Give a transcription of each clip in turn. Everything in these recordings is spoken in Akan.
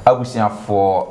Abusuafoɔ,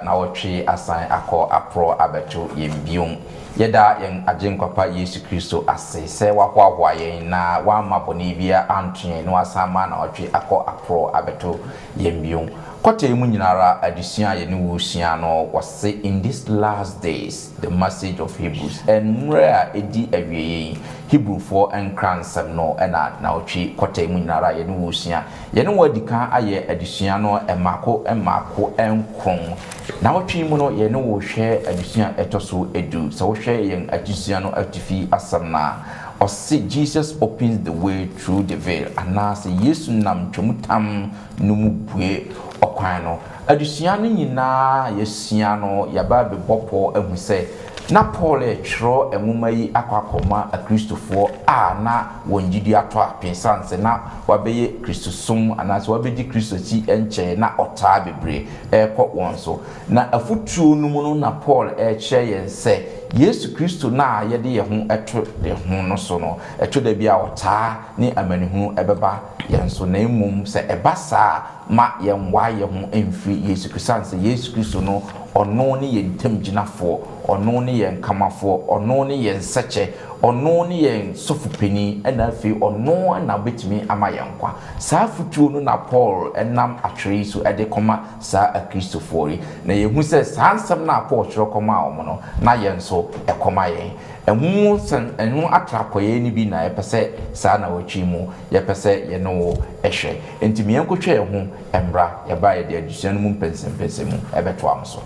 nawɔtwe asan akɔ aporɔ abɛto yɛn biom. Yɛda yɛn Agyenkwa pa Yesu Kristo ase sɛ wahoahoa yɛn na wamma bɔne biara anto yɛn na wasan ama nawɔtwe akɔ aporɔ abɛto yɛn biom. Kɔta yi mu nyinara adesua a yɛne wo resua no wɔse In this last days, the message of Hebrews, mmerɛ a ɛdi awieɛ yi, Hebrewfoɔ nkransɛm no na nawɔtwe kɔta yi mu nyinara yɛne wo resua. Yɛne wo adi kan ayɛ adesua no mmaako mmaako nkron. Nnawɔtwe yi mu no, yɛne wo rehwɛ adesua a ɛtɔ so du. Sɛ wohwɛ yɛn adesua no atifi asɛm no a, ɔse Jesus opens the way through the veil anaasɛ Yesu nam ntwamutam no mu bue ɔkwan no. Adesua no nyinaa a yɛasua no, yɛaba abɛbɔ pɔ ahu sɛ na Paul retwerɛ nwoma yi akɔ akɔma Akristofoɔ a na wɔn gyidie atɔ ape ɛsiane sɛ na wɔabɛyɛ Kristosom anaasɛ wɔabɛdi Kristo akyi nkyɛe na ɔtaa bebree rekɔ wɔn so. Na afotuo no mu no na Paul rekyerɛ yɛn sɛ Yesu Kristo no a yɛde yɛn ho to ne ho no so no, ɛtɔ da bi a ɔtaa ne amanehunu bɛba yɛn so, na mmom sɛ ɛba saa a, ma yɛnwae yɛn ho mfiri Yesu Kristo, ɛsiane sɛ Yesu Kristo no, ɔno ne yɛn ntamgyinafoɔ, ɔno ne yɛn kamafoɔ, ɔno ne yɛn sɛkyɛ, Ɔno ne yɛn Sɔfo Panin, ɛna afei ɔno na ɔbɛtumi ama yɛn nkwa. Saa afotuo no na Paul nam atwerɛ yi so de kɔma saa Akristofoɔ yi. Na yɛhu sɛ saa nsɛm no a Paul twerɛ kɔmaa wɔn no, na yɛn nso ɛkɔma yɛn. Ɛho nsɛm, ɛho atrapoeɛ no bi na yɛpɛ sɛ saa nnawɔtwe yi mu yɛpɛ sɛ yɛne wo hwɛ. Enti ma yɛnkɔtwa yɛn ho mmra, yɛba a yɛde adesua no mu mpɛnsɛmpɛnsɛmu bɛtoa mo so.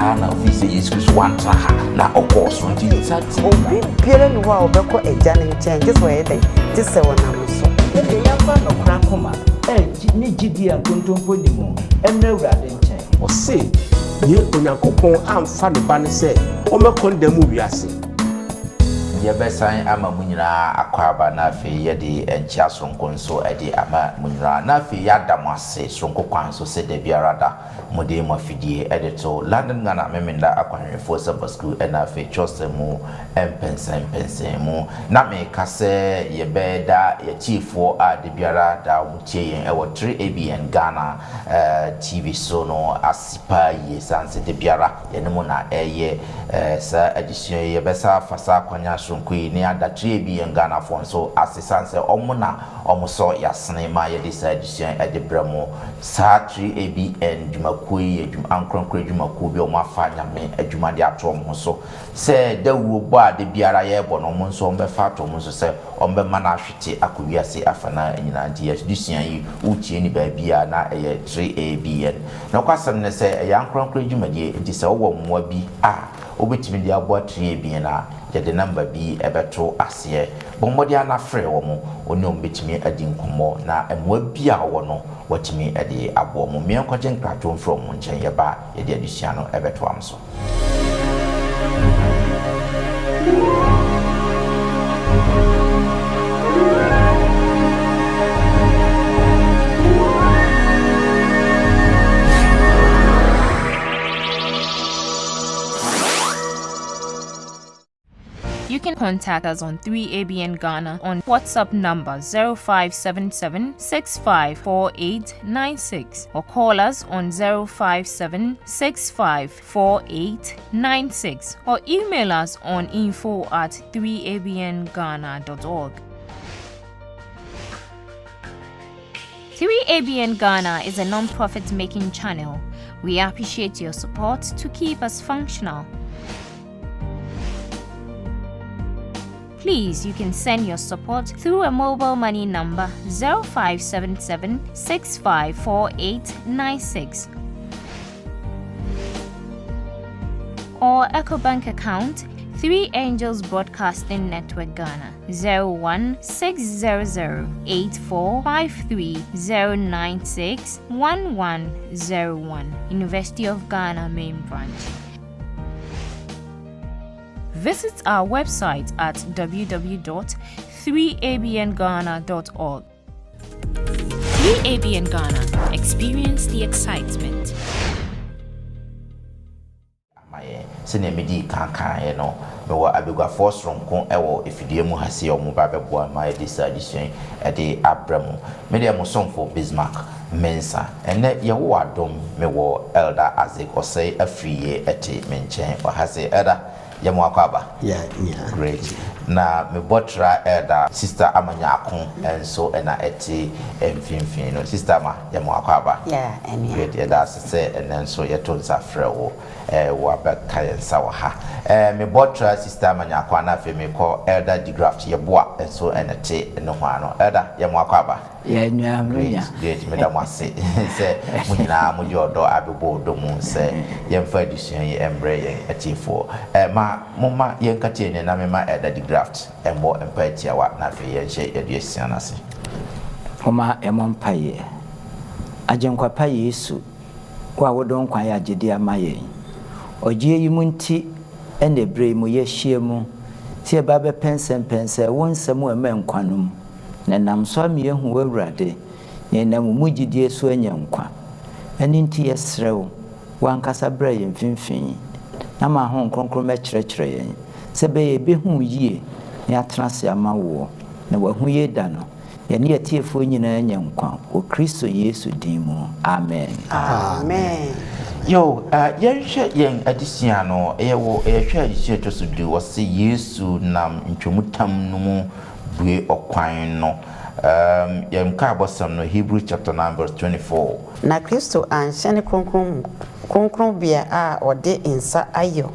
Hɔ na ofii sɛ Yesu Kristo wantra ha na ɔkɔɔ soro nti nsa ti. Obi biara nni hɔ a ɔbɛkɔ Agya no nkyɛn gye sɛ ɔyɛ dɛn? Gye sɛ ɔnam no so. Ɛnde yɛmfa nokorɛ akoma ne gyidie a nkontompo nni mu mmra Awurade nkyɛn. Ɔse ye Onyankopɔn amfa ne ba no sɛ ɔmmɛ kɔndɛm wiase. Yɛbɛsan ama mo nyinaa akwaaba na afei yɛde nkyea soronko nso de ama mo nyinaa na afei yɛada mo ase soronko kwan so sɛ da biara da mode mo afidie de to London Ghana Memenda Akwanhwɛfoɔ Sabbath School ɛna afei Kyerɛwsɛm mu mpɛnsɛmpɛnsɛn mu. Na meka sɛ yɛbɛda yɛatiefoɔ a da biara da wɔtie yɛn wɔ 3ABN Ghana TV so no ase paa yie sane sɛ da biara yɛne mo na ɛreyɛ saa adesua yi. Yɛbɛsa afa saa kwan soronko yi ne ada 3ABN Ghanafoɔ nso ase sane sɛ wɔn na wɔsɔ yɛasene ma yɛde saa adesua yi de brɛ mo. Saa 3ABN dwumakuo yi yɛ ankorankoro adwumakuo bi a wɔafa Nyame adwuma de ato wɔn ho so sɛ dawuro bɔ a da biara yɛrebɔ no, wɔn nso wɔbɛfa ato wɔn so sɛ wɔbɛma no ahwete akɔ wiase afanaa nyinaa. Nti yɛn adesua yi, woretie no baabi a na ɛyɛ 3ABN. Nokwasɛm ne sɛ, ɛyɛ ankorankoro dwumadie, nti sɛ wowɔ mmoa bi a wobɛtumi de aboa 3ABN a, yɛde nɔmba bi bɛto aseɛ. Bɔ mmɔden ara na frɛ wɔn, wo ne wɔn bɛtumi adi nkɔmmɔ na mmoa bi a wowɔ no, woatumi de aboa wɔn. Mmea nkɔgye nkratoɔ mfiri wɔn nkyɛn, yɛba a, yɛde adesua no bɛtoa mo so. You can contact us on 3ABN Ghana on WhatsApp number 0577 654896 or call us on 057 654896 or email us on info at 3abnghana.org. 3ABN Ghana is a non-profit making channel. We appreciate your support to keep us functional. Please, you can send your support through a mobile money number 0577 654896 or EcoBank account 3 Angels Broadcasting Network Ghana 01600 8453096 1101 University of Ghana Main Branch. Visit our website at www.3abnghana.org. 3ABN Ghana. Experience the excitement. Ama yɛn. Sɛnea medii kan kaeɛ no, mewɔ abaguafoɔ soronko wɔ afidie mu ha sei a wɔba abɛboa ma yɛde saa adesua yi de abrɛ mo. Me deɛ mo somfo Bismarck Mensah. Ɛnnɛ Yehowa adom mewɔ Elder Isaac Osei Afriyie te me nkyɛn wɔ ha sei. Elder, yɛ mo akwaaba. Yeah, yeah. Great. Na me bɔtra Elder Sister Ama Nyarko nso na ɛte mfimfini no. Sister Ama, yɛ mo akwaaba. Yeah, ɛnea. Great, yɛda ase sɛ ɛnnɛ nso yɛto nsa frɛ wo eh, woabɛka yɛn nsa wɔ ha. Eh, me bɔtra Sister Ama Nyarko ana afei mekɔ Elder Degraft Yeboah nso na ɛte nohoa no. Elder, yɛ mo akwaaba. Yɛ nua, me Great, nua. great, meda mo ase sɛ mo nyinaa mogye ɔdɔ abɛbɔ ɔdɔ mu sɛ yɛmfa adesua yi mbrɛ yɛn atiefoɔ. Eh, ma momma yɛnka tie ne na mema Elder Degraft mmɔ mpae tiawa na afei yɛnhyɛ yɛn adesua no ase. Momma yɛmmɔ mpaeɛ. Agyenkwa pa Yesu, wo a wode wo nkwa ayɛ agyedeɛ ama yɛn. Ɔgyeɛ yi mu nti na ɛberɛ yi mu yɛahyia mu sɛ yɛba abɛpɛnsɛmpɛnsɛ wo nsɛm a ɛma nkwa no mu, na ɛnam so ama yɛahu wo Awurade, na yɛnam wo mu gyidie so anya nkwa. Ɛno nti yɛsrɛ wo, wo ankasa bra yɛn mfimfini, na ma Honhom Kronkron mmɛkyerɛkyerɛ yɛn, sɛ ɛbɛyɛ yɛbɛhu wo yie na yɛatena ase ama woɔ, na w'ahoyie da no, yɛne yɛn atiefoɔ nyinaa anya nkwa, wɔ Kristo Yesu din mu, amen. Amen. Yo, eh, yɛnhwɛ yɛn adesua no, yɛwɔ, yɛhwɛ adesua ɛtɔ so du, wɔse Yesu nam ntwamutam no mu bue ɔkwan no. Um, yɛn nkaabɔsɛm no, Hebrews chapter 9 verse 24. Na Kristo anhyɛne kronkron mu kronkronbea a wɔde nsa ayɔ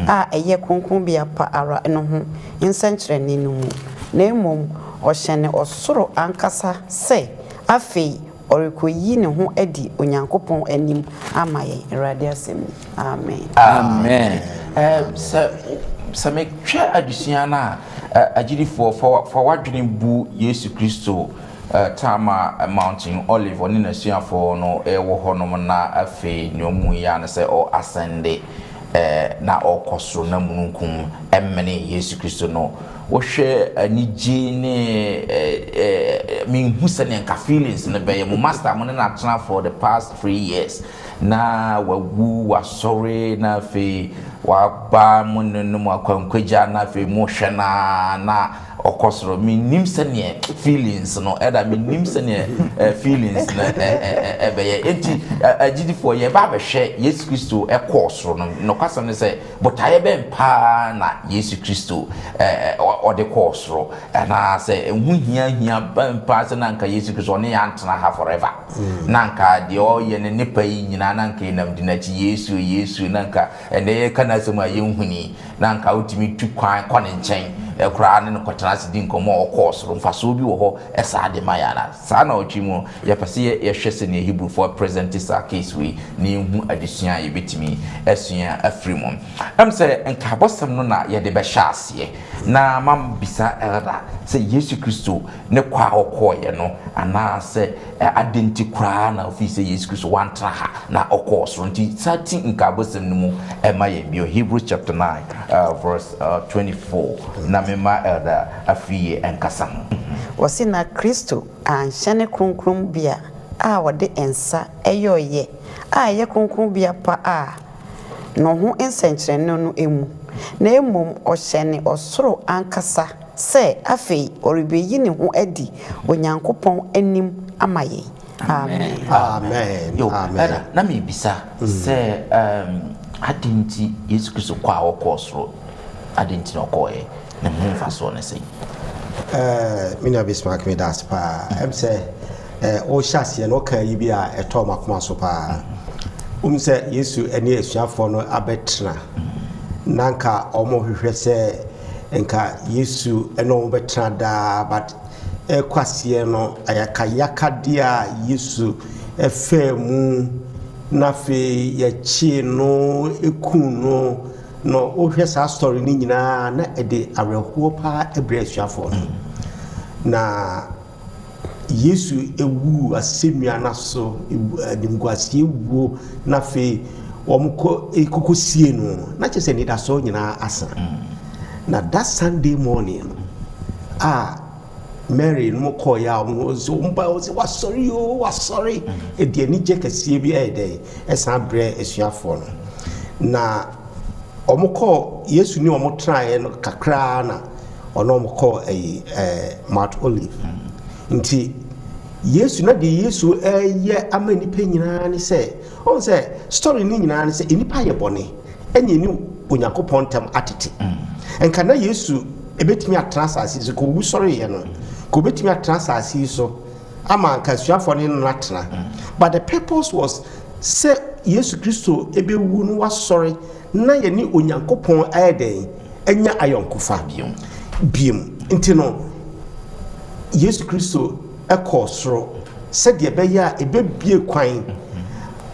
a ɛyɛ kronkronbea pa ara no ho nsɛnkyerɛnne no mu, na mmom ɔhyɛne ɔsoro ankasa sɛ afei ɔrekɔyi ne ho adi Onyankopɔn anim ama yɛn. Awurade asɛm ni. Amen. Amen. Eh, sɛ sɛ mehwɛ adesua no a, eh, agyidifoɔ, fa, fa w'adwene bu Yesu Kristo eh, time a Mountain Olive ɔne n'asuafoɔ no wɔ hɔnom na afei nea ɔmu yi ara ne sɛ ɔ ascende eh, na ɔrekɔ soro na mununkum mene Yesu Kristo no. Wohwɛ anigye ne eh, eh, menhu sɛnea nka feelings no bɛyɛ. Mo master mo ne no atena for the past 3 years na wawu, wasɔre, na afei waba mo ne no mu akwankwagya, na afei mohwɛ na na ɔkɔ soro. Mennim sɛneɛ feelings no ɛda, mennim sɛneɛ feelings no ɛbɛyɛ. Enti agyidifoɔ, yɛba abɛhwɛ Yesu Kristo ɛkɔɔ soro no, nokwasɛm ne sɛ botaeɛ bɛn paa na Yesu Kristo ɔde kɔɔ soro, anaasɛ ɛho hia hia bɛn paa sɛ na nka Yesu Kristo ɔne yɛn antena ha forever, na nka deɛ ɔyɛ ne nipa yi nyinaa na nka yɛnam di n'akyi, Yesu, Yesu, na nka ɛnɛ yɛka n'asɛm a yɛnhuni, na nka wotumi tu kwan kɔ ne nkyɛn ɛkoraa ne no kɔtena ase di nkɔmmɔ a ɔkɔɔ soro, mfasoɔ bi wɔ hɔ ɛsaa de ma yɛ ana? Saa na ɔtwe mu yɛpɛ sɛ yɛhwɛ sɛnea Hebrewfoɔ present saa case wei na yɛhu adesua a yɛbɛtumi asua afiri mu. Ɛm sɛ nkaabɔsɛm no na yɛde bɛhyɛ aseɛ na mambisa Elder sɛ Yesu Kristo ne kɔ a ɔkɔɔyɛ no, anaasɛ adɛn nti koraa na ofii sɛ Yesu Kristo wantena ha na ɔkɔɔ soro? Nti saa ti nkaabɔsɛm no mu ɛma yɛn bio, Hebrews chapter 9 verse 24, na mema Elder Afriyie ɛnkasa ho. Wɔse na Kristo anhyɛne kronkronbea a wɔde nsa ɛyɔeɛ a ɛyɛ kronkronbea pa a no ho nsɛnkyerɛnne no mu, na mmom ɔhyɛne ɔsoro ankasa sɛ afei ɔrebɛyi ne ho adi Onyankopɔn anim ama yɛn. Amen. Amen. Yo, Amen. Ɛna na mebisa sɛ adɛn nti Yesu Kristo kɔ a ɔkɔɔ soro, adɛn nti na ɔkɔɔyɛ, ne ho mfasoɔ ne sɛn? Me nua Bismarck, meda ase paa. Ɛm sɛ wohyɛ aseɛ no, woka yi bi a ɛtɔɔ m'akoma so paa. Wohu sɛ Yesu ne asuafoɔ no abɛtena na nka ɔmo hwehwɛ sɛ nka Yesu ne ɔmo bɛtena daa, but ɛkɔ aseɛ no, ayakayakadeɛ a Yesu ɛfɛɛ mu na afei yɛkyee no, ɛkuu no. No wohwɛ saa story no nyinaa na ɛde awerɛhoɔ paa brɛ asuafoɔ no. Na Yesu wuu asɛnnua no so, animguaseɛ wuo, na afei wɔn kɔ kɔkɔ sie no, na kyerɛ sɛ anidasoɔ nyinaa asa. Na that Sunday morning no a Mary no kɔɔeɛ a wɔn sɛ wɔn ba wɔn sɛ wasɔre o wasɔre, ɛde anigye kɛseɛ bi ɛyɛ dɛ ɛsan brɛ asuafoɔ no. Na wɔn kɔɔ Yesu ne wɔn tenaeɛ no kakraa na ɔne wɔn kɔɔ ɛyi ɛɛ Mount Olive. Nti Yesu na deɛ Yesu ɛyɛ ama nnipa nyinaa ne sɛ ɔn sɛ story ne nyinaa ne sɛ nnipa yɛ bɔne ɛne ɛne Onyankopɔn ntam atete. Nka na Yesu ebetumi atena asase so kò owu sɔreeɛ no kò obetumi atena asase yi so ama nka asuafoɔ ne no atena. But the purpose was sɛ Yesu Kristo ebewu no wasɔre na yɛne Onyankopɔn ayɛ dɛn anya ayɔnkofa biem. Nti no Yesu Kristo ɛkɔɔ soro sɛdeɛ ɛbɛyɛ a ɛbɛbie kwan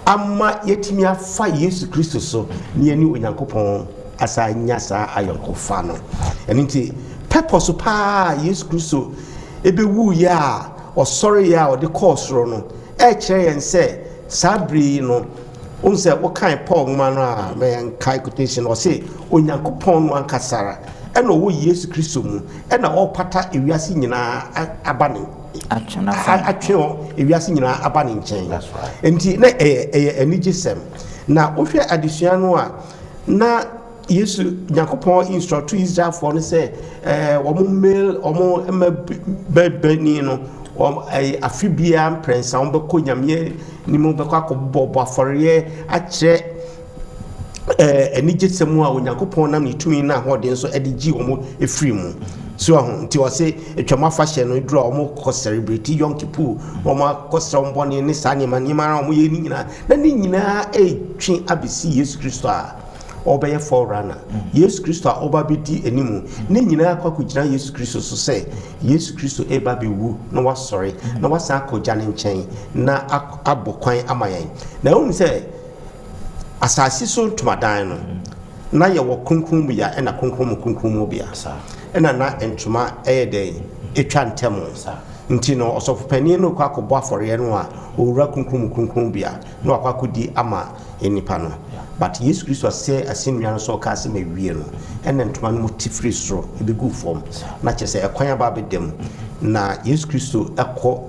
ama yɛtumi afa Yesu Kristo so na yɛne Onyankopɔn asa anya saa ayɔnkofa no. Ɛno nti purpose paa Yesu Kristo ɛbɛwuiɛ a ɔsɔreeɛ a ɔde kɔɔ soro no ɛkyerɛ yɛn sɛ saa bere yi no wohu sɛ wokan Paul nwoma no a mɛnkae quotation ɔse Onyankopɔn no ankasara ɛna ɔwɔ Yesu Kristo mu ɛna ɔrepata ewiase nyinaa aba ne atwe hɔ ewiase nyinaa aba ne nkyɛn. Nti na ɛyɛ ɛyɛ anigyesɛm. Na wohwɛ adesua no a na Yesu Nyankopɔn instruct Israelfoɔ no sɛ ɛɛ wɔn male wɔn mma bɛni no wɔn ɛyɛ afe biara mprɛnsa wɔn bɛkɔ Nyame anim bɛkɔ akɔbɔ bɔ afɔreɛ akyerɛ ɛɛ anigyesɛm a Onyankopɔn nam ne tumi na ahoɔden so ɛde gye wɔn efiri mu. So ɛho nti ɔse atwam afahyɛ no duru a wɔn kɔ celebrate Yom Kippur, wɔn akɔsrɛ wɔn bɔne ne saa nneɛma nneɛma a wɔn yɛ ne nyinaa na ne nyinaa ɛretwe abɛsi Yesu Kristo a ɔbɛyɛ forerunner. Yesu Kristo a ɔba bɛdi anim ne nyinaa akɔ akɔgyina Yesu Kristo so sɛ Yesu Kristo ɛreba bɛwu na wasɔre na wasan akɔ ne nkyɛn na abɔ kwan ama yɛn. Na ɛwɔ mu sɛ asase so ntomadan no na yɛwɔ kronkron mu ya ɛna kronkron mu kronkron mu bea ɛna na ntoma ɛyɛ dɛn ɛtwa ntɛm. Nti no ɔsɔfo panin no kɔ akɔbɔ afɔreɛ no a ɔwura kronkron mu kronkron bea na wakɔ akɔdi ama nipa no. But Yesu Kristo asɛ asɛnnua no sɛ ɔkaa sɛ mawie no ɛna ntoma no mu te firi soro ɛbɛgu fam na kyerɛ sɛ ɛkwan aba abɛda mu na Yesu Kristo ɛkɔ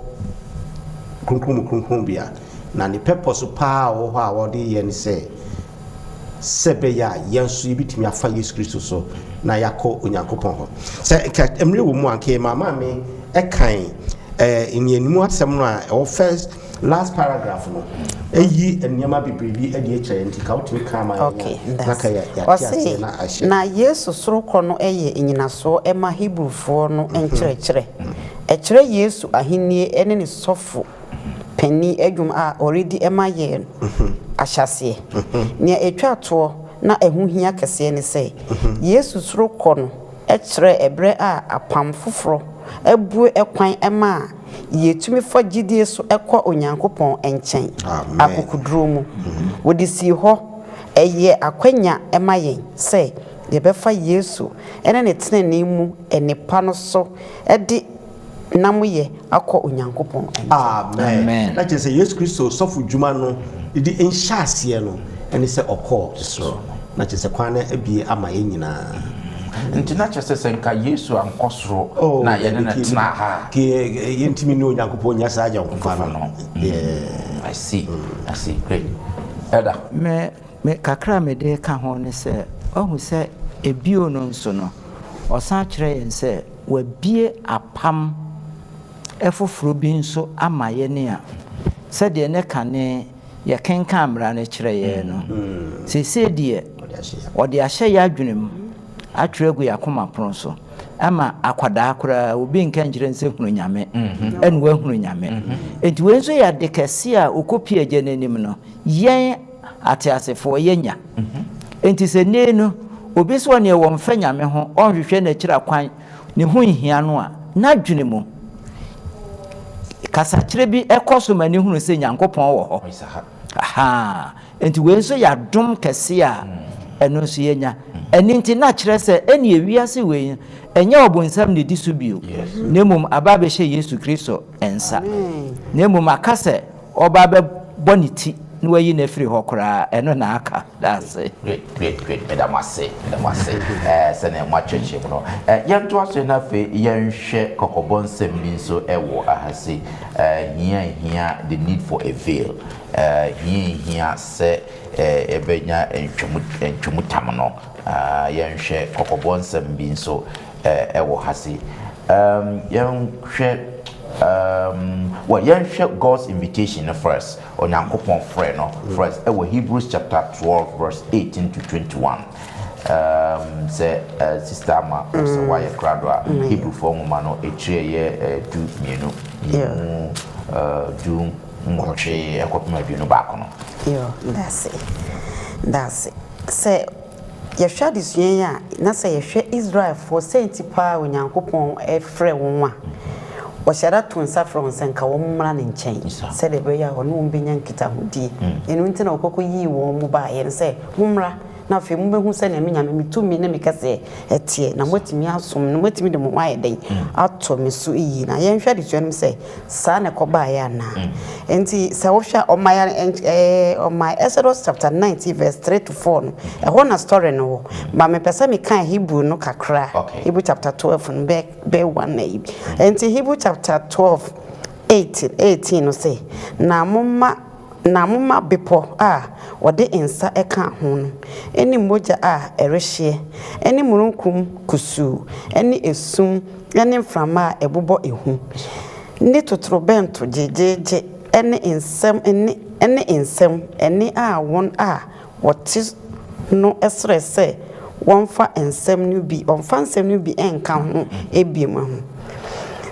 kronkron mu kronkron bea. Na ne purpose paa a ɔwɔ hɔ a wɔde yɛ ne sɛ sɛ ɛbɛyɛ a yɛn nso yɛbɛtumi afa Yesu Kristo so na yɛakɔ Onyankopɔn hɔ. Sɛ nka mmerɛ wɔ mu a nka yɛ maame ɛkan ɛɛ nnianimu asɛm no a ɛwɔ first last paragraph no ɛyi nneɛma bebree bi ɛde akyerɛ yɛn nti ka wotumi ka ama yɛn na ka yɛ yɛate aseɛ na ahyɛ. Na Yesu sorokɔ no yɛ nnyinasoɔ ma Hebrifoɔ no nkyerɛkyerɛ. Ɛkyerɛ Yesu ahennie ne ne sɔfo panin adwuma a ɔredi ma yɛn no ahyɛaseɛ. Nea ɛtwa toɔ na ɛho hia kɛseɛ ne sɛ, Yesu sorokɔ no kyerɛ ɛberɛ a apam foforɔ abue kwan ma yɛtumi fa gyidie so kɔ Onyankopɔn nkyɛn akokoduro mu. Wɔde sii hɔ, ɛyɛ akwanya ma yɛn sɛ yɛbɛfa Yesu ne ne tenenee mu nnepa no so de namyɛ akɔ Onyankopɔn nkyɛn. Amen. Na kyerɛ sɛ Yesu Kristo sɔfo dwuma no de nhyɛ aseɛ no ɛne sɛ ɔkɔɔ soro. Na kyerɛ sɛ kwan no abie ama yɛn nyinaa. Nti na kyerɛ sɛ sɛ nka Yesu ankɔ soro na yɛne no tena ha. Yɛntumi ne Onyankopɔn nya saa ayɔnkofa no. I see. I see. Great. Elder. Me me kakra a mede ka ho ne sɛ wahu sɛ ebio no nso no ɔsan kyerɛ yɛn sɛ wabie apam foforɔ bi nso ama yɛn a sɛdeɛ ne kane yɛkenkan mmara no kyerɛ yɛn no, seesei deɛ ɔde ahyɛ yɛn adwene mu atwerɛ agu yɛn akoma pono so ama akwadaa koraa obi nka nkyerɛ no sɛ hunu Nyame ɛna wahunu Nyame. Enti wei nso yɛ ade kɛse a ɔkɔpie agya no anim no yɛn ateasefoɔ yɛnya. Enti sɛ nnɛ no obi sɛ ɔneɛ wɔmfɛ Nyame ho ɔnhwehwɛ n'akyira kwan ne ho nhia no a, n'adwene mu kasakyerɛ bi kɔ so ma ne hunu sɛ Nyankopɔn wɔ hɔ. Ahaa. Enti wei nso yɛ adom kɛse a. Ɛno nso yɛnya. Ɛno nti na kyerɛ sɛ ɛne ewiase wei no, ɛnyɛ ɔbonsam na ɛdi so bio, na mmom aba abɛhyɛ Yesu Kristo nsa. Na mmom aka sɛ ɔba abɛbɔ ne ti na wayi no afiri hɔ koraa, ɛno na aka. Daase. Great, great, great. Meda mo ase, meda mo ase. Sɛnea moakyerɛkyerɛ mu no. Yɛntoa so na afei yɛnhwɛ kɔkɔbɔ nsɛm bi nso wɔ ha sei. Hia hia, the need for a veil. Hia hia sɛ yɛbɛnya ntwamutam no. Yɛnhwɛ kɔkɔbɔ nsɛm bi nso wɔ ha sei. Yɛnhwɛ well, yɛnhwɛ God's invitation no first. Onyankopɔn frɛ no first ɛwɔ Hebrews chapter 12 verse 18 to 21. Sɛ Sister Ama sɛ wayɛ krado a, Hebrewfoɔ nwoma no ɛkyerɛ yɛ 12 mu 18 ɛkɔpem 21 no. Yo, ndase. Ndase. Sɛ yɛhwɛ adesua yi a, na sɛ yɛhwɛ Israelfoɔ sɛ nti paa Onyankopɔn frɛ wɔn a, ɔhyɛ da to nsa frɛ wɔn sɛ nka wɔn mmra ne nkyɛn sɛdeɛ ɛbɛyɛ a ɔne wɔn bɛnya nkitahodie. Ɛno nti na ɔkɔkɔ yii wɔn mu baeɛ no sɛ, mommra na afei mobɛhu sɛnea me Nyame me tumi ne me kɛseɛ ɛteɛ, na moatumi asom no, moatumi de mo ho ayɛ dɛn ato me so yie. Na yɛnhwɛ adesua no mu sɛ saa na ɛkɔbaeɛ anaa. Nti sɛ wohwɛ ɔma Exodus chapter 19 verse 3 to 4 no, ɛhɔ na story no wɔ. Ba mepɛ sɛ meka Hebrew no kakra. Hebrew chapter 12 no bɛɛ 1 na yi. Nti Hebrew chapter 12 18 no sɛ, na momma bepɔ a wɔde nsa ka ho no, ne mogya a ɛrehyeɛ, ne mununkum kusuu, ne esum, ne mframa a ɛbobɔ ehu, ne totorobɛnto gyegyeegye, ne nsɛm ne nsɛm ɛnne a wɔn a wɔte no srɛ sɛ wɔmfa nsɛm no bi wɔmfa nsɛm no bi nka ho ebiem ho.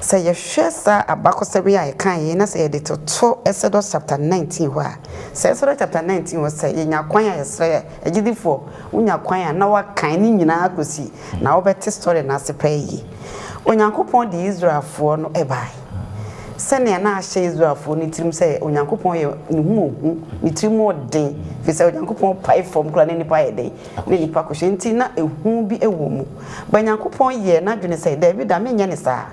Sɛ yɛhwɛ saa abakɔsɛm yi a yɛka yi na sɛ yɛde toto Exodus chapter 19 hɔ a, sɛ Exodus chapter 19 hɔ, sɛ yɛnya kwan a, yɛsrɛ agyidifoɔ, wonya kwan a na wakan ne nyinaa kɔsi na wobɛte story no ase pɛɛ yie. Onyankopɔn de Israelfoɔ no bae. Sɛnea na ahyɛ Israelfoɔ no tirim sɛ Onyankopɔn yɛ ne ho ohu, ne tirim ɔden, firi sɛ Onyankopɔn pae fam koraa na nipa yɛ den, na nipa kɔhyɛ, nti na ehu bi wɔ mu. Ba Nyankopɔn yɛɛ n'adwene sɛ, daabi da, menyɛ ne saa.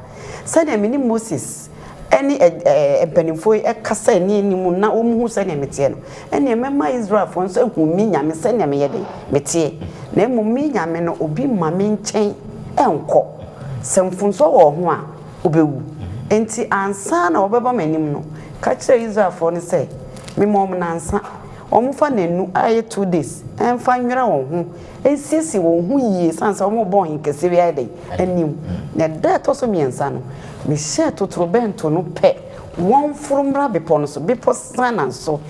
Sɛnea me ne Moses ne mpanimfoɔ yi kasa ne anim na wɔn hu sɛnea meteɛ no, ɛnneɛ mɛma Israelfoɔ nso ahu me Nyame sɛnea meyɛ den meteɛ. Na mmom me Nyame no, obi mma me nkyɛn nkɔ. Sɛ mfomsoɔ wɔ ho a, wobɛwu. Enti ansa na wɔbɛba m'anim no, ka kyerɛ Israelfoɔ no sɛ, mema wɔn nnansa, wɔmfa nnanu a ɛyɛ 2 days mfa nwera wɔn ho, nsiesie wɔn ho yie, sane sɛ wɔrebɔ ɔhen kɛseɛ bi ayɛ dɛn anim. Na da a ɛtɔ so mmiɛnsa no, mehyɛɛ totorobɛnto no pɛ, wɔmforo mmra bepɔ no so, bepɔ Sinai so,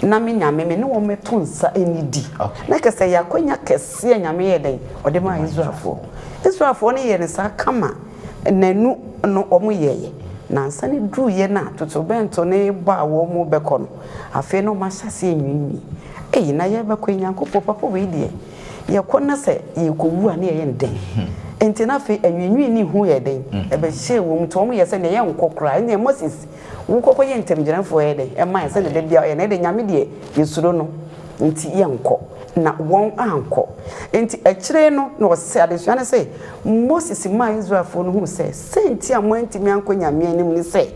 na me Nyame me ne wɔn mɛto nsa nnidi. Na kɛ sɛ yɛ akwanya kɛseɛ a Nyame yɛ dɛn ɔde maa Israelfoɔ. Israelfoɔ no yɛ no saa kama. Nnanu no wɔn yɛeɛ. Nansa no duruiɛ no a totorobɛnto no rebɔ a wɔn rebɛkɔ no, afei na wɔn ahyɛ aseɛ nwiinwii. Ei, na yɛrebɛkɔ yi, Nyankopɔn, papa wei deɛ, yɛkɔ na sɛ yɛrekɔwu a na yɛyɛ no dɛn? Enti na afei anwiinwii ne hu yɛ dɛn? Ɛbɛhyɛɛ wɔn mu, nti wɔn yɛ sɛ nea yɛnkɔ koraa. Ɛnneɛ Moses, wokɔkɔ yɛ ntamgyinafoɔ yɛ dɛn? Ɛma yɛn sɛdeɛ da biara ɔyɛ no, ɛdeɛ Nyame deɛ yɛsuro no, nti yɛnkɔ. Na wɔn ankɔ. Enti akyire no, na ɔsɛ adesua no sɛ, Moses maa Israelfoɔ no huu sɛ, sɛ nti a moantumi ankɔ Nyame anim ne sɛ,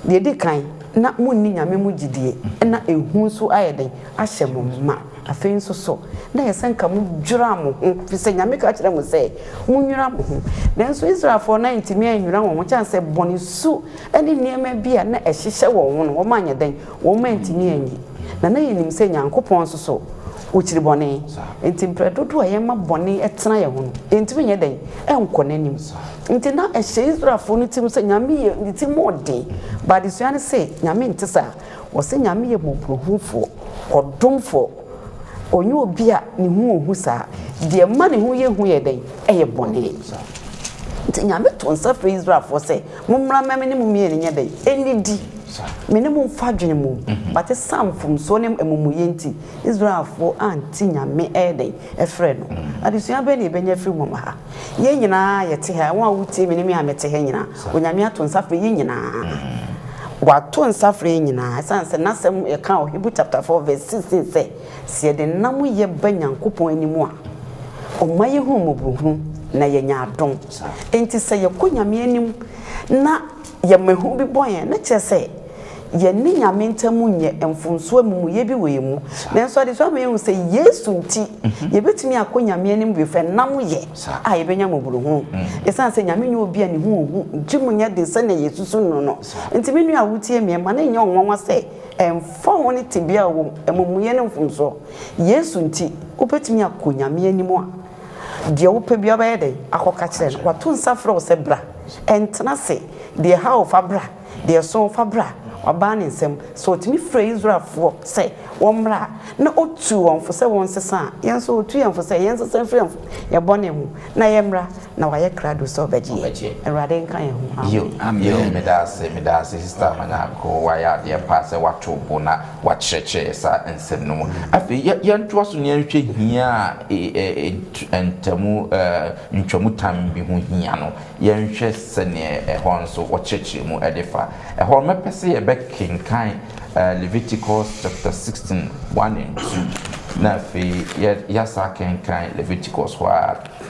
deɛ ɛdi kan, na monni Nyame mu gyidie, na ehu nso ayɛ dɛn? Ahyɛ mo ma. Afei nso so, na ɛyɛ sɛ nka modwira mo ho, ɛfiri sɛ Nyame ka kyerɛɛ mo sɛ, monnwira mo ho. Nanso Israelfoɔ no antumi annwira wɔn ho, kyɛn sɛ bɔne su ne nneɛma bi a na ɛhyehyɛ wɔn ho no, wɔanyɛ dɛn? Wɔantumi anyi. Na na yɛnim sɛ Nyankopɔn nso so, ɔkyiri bɔne. Enti mprɛ dodoɔ a yɛma bɔne tena yɛn ho no, yɛntumi nyɛ dɛn? Ɛnkɔ n'anim. Enti na ɛhyɛ Israelfoɔ no tirim sɛ Nyame yɛ ne tirim ɔden. But adesua no se, Nyame nte saa. Wɔse Nyame yɛ mmɔborɔhunufoɔ, ɔdomfoɔ. Ɔnyɛ obi a ne ho ɔhu saa. Deɛ ɛma ne ho yɛ hu yɛ dɛn? Ɛyɛ bɔne. Nti Nyame to nsa frɛ Israelfoɔ sɛ, mommra mma me ne mo mmienu nyɛ dɛn? Ɛnnidi. Me ne mo mfa adwene mmom. But ɛsiane mfomsoɔ ne amumuyɛ nti, Israelfoɔ ante Nyame ɛyɛ dɛn? Ɛfrɛ no. Adesua bɛn na yɛbɛnya afiri mu ha? Yɛn nyinaa yɛte ha, wɔn a wotie me ne me a mete ha nyinaa, Onyame ato nsa frɛ yɛn nyinaa. Wato nsa frɛ yɛn nyinaa ɛsiane sɛ n'asɛm yɛka wɔ Hebrew chapter 4 verse 16 sɛ, sɛ yɛde nnam yɛ ba Nyankopɔn anim a, ɔma yɛhunu mmɔborɔhunu na yɛnya adom. Enti sɛ yɛkɔ Nyame anim na yɛma ehu bi bɔ yɛn, na kyerɛ sɛ yɛne Nyame ntam nyɛ mfomsoɔ, amumuyɛ bi wɔ yɛn mu. Nanso adesua ma yɛhu sɛ Yesu nti yɛbɛtumi akɔ Nyame anim bio fɛ nnam yɛ a yɛbɛnya mmɔborɔhunu. Ɛsiane sɛ Nyame nyɛ obi a ne ho hu gye mu nyɛ den sɛnea yɛsusu no no nti, me nua a wotie me, mma no nyɛ wo nwanwa sɛ ɛmfa ho ne tebea a wowɔ mu, amumuyɛ ne mfomsoɔ, Yesu nti wobɛtumi akɔ Nyame anim a deɛ wopɛ biara wobɛyɛ dɛn akɔka kyerɛ no. Wato nsa frɛ wo sɛ bra, ɛntena ase, deɛ ɛha wo fa bra. Deɛ ɛso wo fa bra, wabaa ne nsam. Sɛ ɔtumi frɛɛ Israelfoɔ sɛ wɔmmra a, na ɔtuu wɔn fo sɛ wɔnsesa a, yɛn nso ɔtu yɛn fo sɛ yɛnsesa mfiri yɛn bɔne ho na yɛmmra, na wayɛ krado sɛ ɔbɛgye yɛn. Awurade nka yɛn ho. Yo, Amen. yo, meda ase, meda ase Sister Manyako, wayɛ adeɛ paa sɛ wato wo bo na wakyerɛkyerɛ yɛ saa nsɛm no mu. Afei yɛ, yɛntoa so na yɛnhwɛ hia a e, e, e, ntamu, eh, ntwamutam bi ho hia no. Yɛnhwɛ sɛdeɛ ɛhɔ nso wɔkyerɛkyerɛ mu de fa. Ɛhɔ no, mɛpɛ sɛ yɛbɛkenkan Leviticus chapter 16, 1 and 2, na afei yɛasa akenkan Leviticus hɔ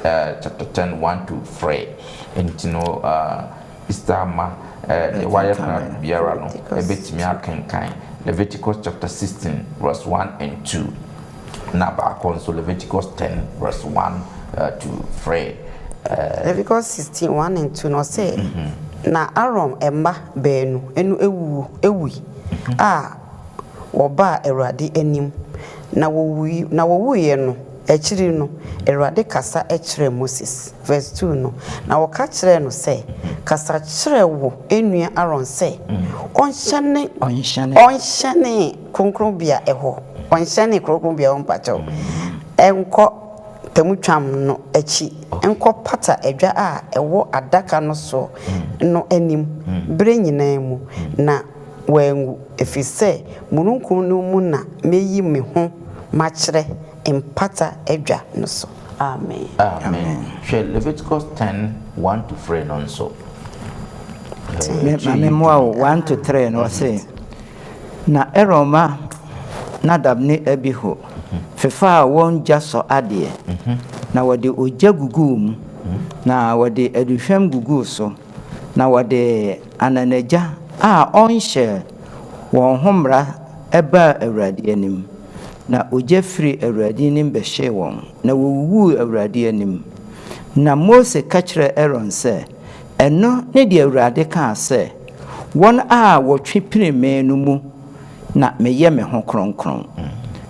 a chapter 10, 1 to 3. Nti no, Easter ama deɛ wayɛ krado biara no ɛbɛtumi akenkan Leviticus chapter 16, verse 1 and 2. Na baako nso Leviticus 10 verse 1 to 3. Leviticus 16 1 and 2 no ɔse, Na Aaron mma baanu no awuwu wui a wɔbaa Awurade anim, na wɔwui na wɔwuiɛ no akyiri no, Awurade kasa kyerɛɛ Moses. Verse 2 no, Na ɔka kyerɛɛ no sɛ, Kasa kyerɛ wo nua Aaron sɛ ɔnhyɛne ɔnhyɛne kronkronbea hɔ, ɔnhyɛne kronkronbea hɔ mpakyɛw, nkɔ tamutwam no akyi nkɔpata adwa a ɛwɔ adaka no so no anim berɛ nyinaa mu, na wanwu, ɛfiri sɛ mununkum no mu na mɛyi me ho makyerɛ mpata adwa no so. Amen. Amen. Hwɛ Leviticus 10 1 to 3 no nso. Ma me mmoa wo 1 to 3 no ɔse Na Aaron mma Nadab ne Abihu fefaa wɔn gyasɔ adeɛ, na wɔde ogya guguu mu, na wɔde aduhwam guguu so, na wɔde ananagya a ɔnhyɛɛ wɔn ho mmara baa Awurade anim. Na ogya firii Awurade anim bɛhyee wɔn, na wɔwuwuu Awurade anim. Na Mose ka kyerɛɛ Aaron sɛ, Ɛno ne deɛ Awurade kaa sɛ, 'Wɔn a wɔtwe pini me no mu na meyɛ me ho kronkron,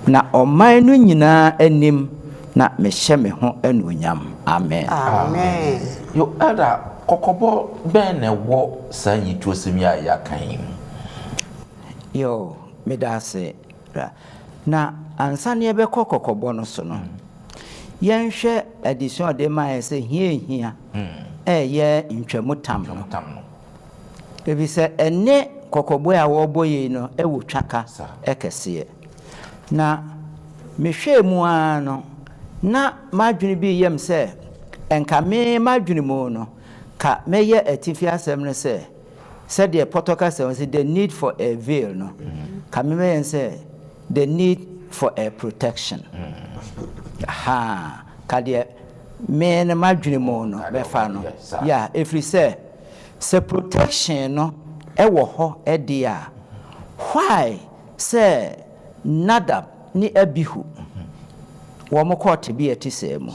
na ɔman no nyinaa anim na mehyɛ me ho anuonyam. Amen. Amen. Yo, Elder, kɔkɔbɔ bɛn na ɛwɔ saa nyituosɛm yi a yɛaka yi mu? Yo, meda ase, bra. Na ansa na yɛbɛkɔ kɔkɔbɔ no so no, yɛnhwɛ adesua a ɔde maeɛ sɛ hia ehia ɛyɛ ntwamutam no. Efisɛ ɛne kɔkɔbɔ a wɔrebɔ yei no wɔ twaka kɛseɛ. Na mehwɛɛ mu ara no, na m'adwene bi reyɛ me sɛ nka me m'adwene mu no, ka mɛyɛ atifi asɛm no sɛ, sɛdeɛ pɔtɔ kasa mu sɛ the need for a veil no, ka me mɛyɛ no sɛ the need for a protection. Ahaa, ka deɛ me no m'adwene mu no mɛfa no. Yeah, ɛfiri sɛ, sɛ protection no wɔ hɔ deɛ a, why sɛ Nadab ne Abihu wɔn kɔɔ tebea ɛte saa mu?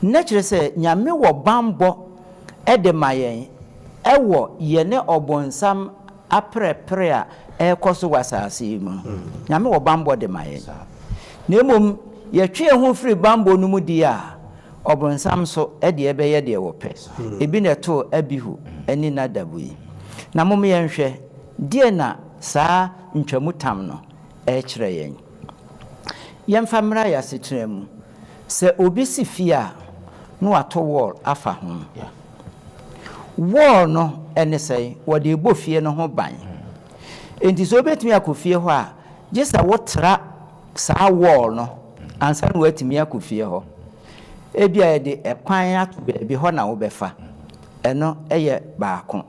Na kyerɛ sɛ Nyame wɔ banbɔ de ma yɛn wɔ yɛne ɔbonsam aperepere a ɛrekɔ so wɔ asase yi mu no. Nyame wɔ banbɔ de ma yɛn. Na mmom yɛtwe yɛn ho firi banbɔ no mu deɛ a, ɔbonsam nso deɛ bɛyɛ deɛ wɔpɛ. Ebi na ɛtoo Abihu ne Nadab yi. Na mom yɛnhwɛ, deɛ na saa ntwamutam no rekyerɛ yɛn? Yɛmfa mmra yɛn asetena mu. Sɛ obi si fie a, na wato wall afa ho. Wall no ne sɛn? Wɔde rebɔ fie no ho ban. Enti sɛ wobɛtumi akɔ fie hɔ a, gye sɛ wotra saa wall no ansa na woatumi akɔ fie hɔ. Ebia yɛde kwan ato baabi, hɔ na wobɛfa. Ɛno yɛ baako.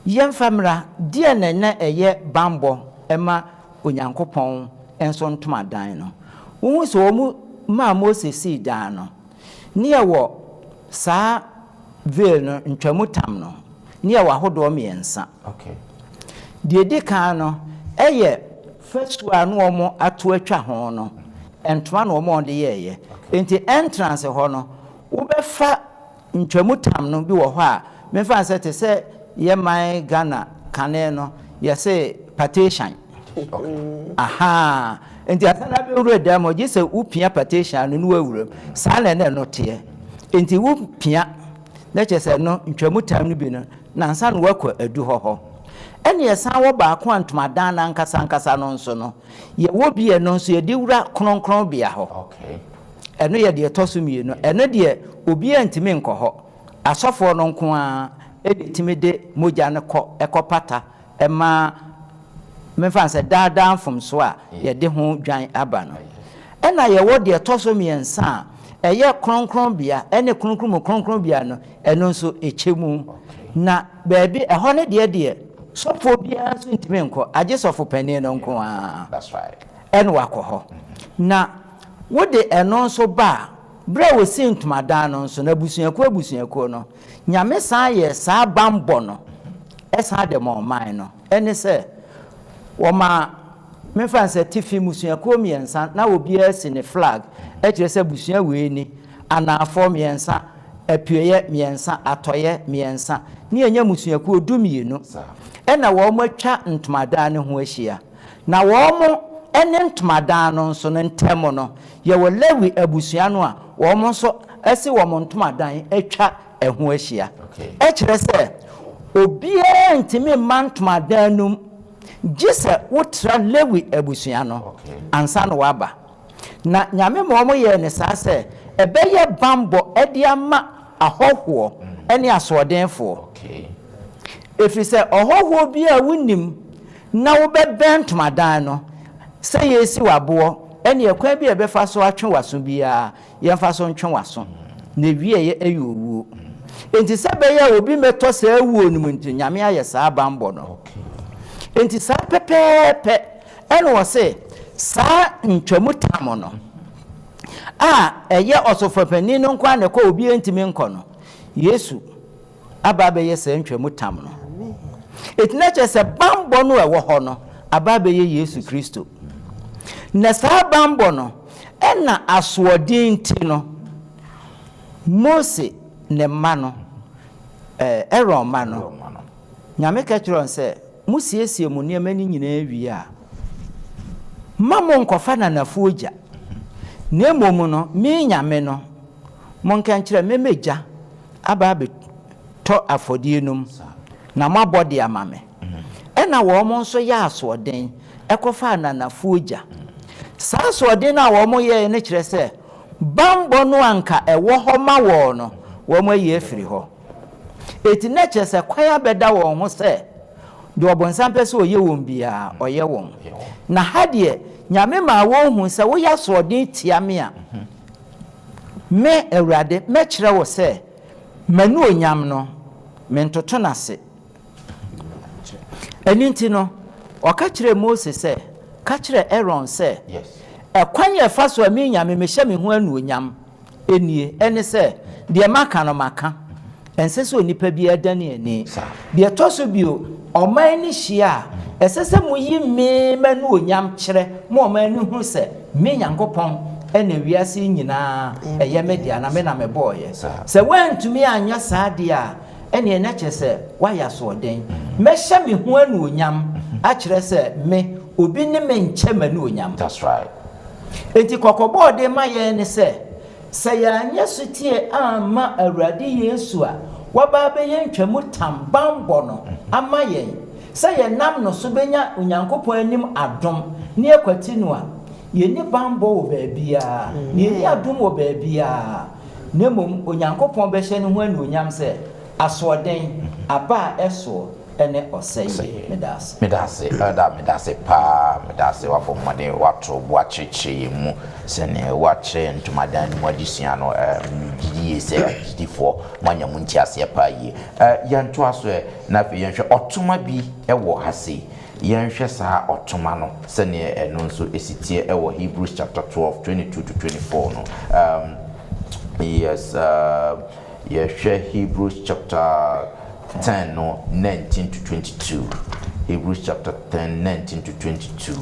Yɛmfa mmra, deɛn na na ɛyɛ bammɔ ma Onyankopɔn nso ntomadan no? Wohu sɛ wɔn maa Mose sii dan no, ne ɛwɔ saa veil no, ntwamutam no, ne ɛwɔ ahodoɔ mmiɛnsa. Deɛ ɛdi kan no, ɛyɛ fasuo a na wɔn ato atwa ho no, ntoma na wɔn de yɛeɛ. Enti entrance hɔ no, wobɛfa Ntwamutam no bi wɔ hɔ a, memfa no sɛ te sɛ yɛ man Ghana kane no, yɛse patation. Ahaa, nti ansa na abɛwura dan mu, gye sɛ wopia patation no na woawura mu. Saa na ɛna ɛno teɛ. Nti wopia, na kyerɛ sɛ ɛno ntwamutam no bi no, na ansa na woakɔ aduhɔ hɔ. Ɛne ɛsan wɔ baako a ntomadan no ankasa ankasa no nso no, yɛwɔ bi ɛno nso yɛde wura kronkronbea hɔ. Ɛno yɛ deɛ ɛtɔ so mmienu. Ɛno deɛ, obiara ntumi nkɔ hɔ. Asɔfoɔ no nko ara na ɛtumi de mogya no kɔ kɔpata ma, memfa no sɛ daa daa mfomsoɔ a yɛde ho dwan aba no. Ɛna yɛwɔ deɛ ɛtɔ so mmiɛnsa a ɛyɛ kronkronbea ne kronkron mu kronkronbea no, ɛno nso ɛkyɛ mu. Na baabi, ɛhɔ no deɛ deɛ, sɔfoɔ biara nso ntumi nkɔ, agye sɔfo panin no nko ara ɛna wakɔ hɔ. Na Wode ɛno nso ba a, berɛ a wɔsii ntomadan no nso no, abusuakuo abusuakuo no, Nyame san yɛɛ saa banbɔ no san de maa ɔman no. Ɛne sɛ, wɔmaa, memfa no sɛ atifi mmusuakuo mmiɛnsa, na obiara si ne flag, kyerɛ sɛ abusua wei ni, anaafoɔ mmiɛnsa, apueɛ mmiɛnsa, atɔeɛ mmiɛnsa, ne yɛnya mmusuakuo dumienu, ɛna wɔatwa ntomadan no ho ahyia. Na wɔn ne ntomadan no nso no ntam no, yɛwɔ Lewi abusua no a wɔn nso asi wɔn ntomadan atwa ɛho ahyia. Ɛkyerɛ sɛ, obiara ntumi mma ntomadan no mu gye sɛ wotra Lewi abusua no ansa na woaba. Na Nyame ma wɔyɛɛ no saa sɛ ɛbɛyɛ banbɔ de ama ahɔhoɔ ne asoɔdenfoɔ. Ɛfiri sɛ ɔhɔhoɔ biara a wonim na wobɛbɛn ntomadan no, sɛ yɛresi wo aboɔ, ɛnneɛ kwan bi a yɛbɛfa so atwe w'aso biara, yɛmfa so ntwe w'aso, na awieeɛ yɛ owuo. Enti sɛ ɛbɛyɛ a obi mmɛtɔ saa wuo no mu nti, Nyame ayɛ saa banbɔ no. Enti saa pɛpɛɛpɛ ɛna ɔse saa ntwamutam no a ɛyɛ ɔsɔfopanin no nko ara na ɛkɔ a obiara ntumi nkɔ no, Yesu aba abɛyɛ saa ntwamutam no. Enti na kyerɛ sɛ bammɔ no a ɛwɔ hɔ no aba abɛyɛ Yesu Kristo. Na saa bammɔ no, ɛna asoɔden nti no, Mose ne mma no, Aaron mma no, Nyame ka kyerɛɛ wɔn sɛ, Mosiesie mo nneɛma no nyinaa wie a, mma monnkɔfa nanafoɔ gya, na mmom no, me Nyame no, monka nkyerɛ me mɛgya aba abɛtɔ afɔdeɛ no mu, na moabɔ de ama me. Ɛnna wɔn nso yɛɛ asoɔden kɔfaa ananafoɔ gya. Saa asoɔden no a wɔyɛeɛ no kyerɛ sɛ bammɔ no a anka ɛwɔ hɔ ma wɔn no, wɔayi afiri hɔ. Enti na kyerɛ sɛ kwan abɛda wɔn ho sɛ deɛ ɔbonsam pɛ sɛ ɔyɛ wɔn biara, ɔyɛ wɔn. Na ha deɛ, Nyame maa wɔhuu sɛ woyɛ asoɔden tia me a, Me, Awurade, mɛkyerɛ wo sɛ m'anuonyam no, mentoto no ase. Ɛno nti no, ɔka kyerɛɛ Mose sɛ, Ka kyerɛ Aaron sɛ, 'Ɛkwan a ɛfa so a me Nyame mehyɛ me ho anuonyam nie, ɛne sɛ, deɛ maka no, maka. Ɛnsɛ sɛ onipa biara dane ani. Deɛ ɛtɔ so bio, ɔman no hyia a, ɛsɛ sɛ moyi me m'anuonyam kyerɛ ma ɔman no hunu sɛ me Nyankopɔn na wiase yi nyinaa ɛyɛ me dea na me na mebɔeɛ. Sɛ woantumi anyɛ saa deɛ a, ɛnneɛ na kyerɛ sɛ woayɛ asoɔden. Mɛhyɛ me ho anuonyam akyerɛ sɛ me, obi ne me nkyɛ m'anuonyam. Enti kɔkɔbɔ a ɔde rema yɛn ne sɛ, Sɛ yɛanyɛ sotie amma Awurade Yesu a waba abɛyɛ ntwamutam bammɔ no ama yɛn, sɛ yɛnam no so bɛnya Onyankopɔn anim adom ne akwati no a, yɛnni bammɔ wɔ baabiara, na yɛnni adom wɔ baabiara, na mmom Onyankopɔn bɛhyɛ ne ho anuonyam sɛ asoɔden, aba a ɛsoɔ. ne ɔsɛeɛ. Meda ase. Meda ase, Elder, meda ase paa, meda ase, wabɔ mmɔden, wato bo akyerɛkyerɛ yɛn mu sɛdeɛ wakyerɛ yɛn ntomadan no mu adesua no, eh, megye di yie sɛ agyedifoɔ moanya mu nteaseɛ paa yie. Eh, yɛntoa so ɛ, na afei yɛnhwɛ ɔtoma bi wɔ ha sei. Yɛnhwɛ saa ɔtoma no sɛdeɛ ɛno nso ɛsi teɛ wɔ Hebrews chapter 12, 22 to 24 no. Um, yes, uh, yɛhwɛ Hebrews chapter 10 no, 19 to 22. Hebrews chapter 10, 19 to 22.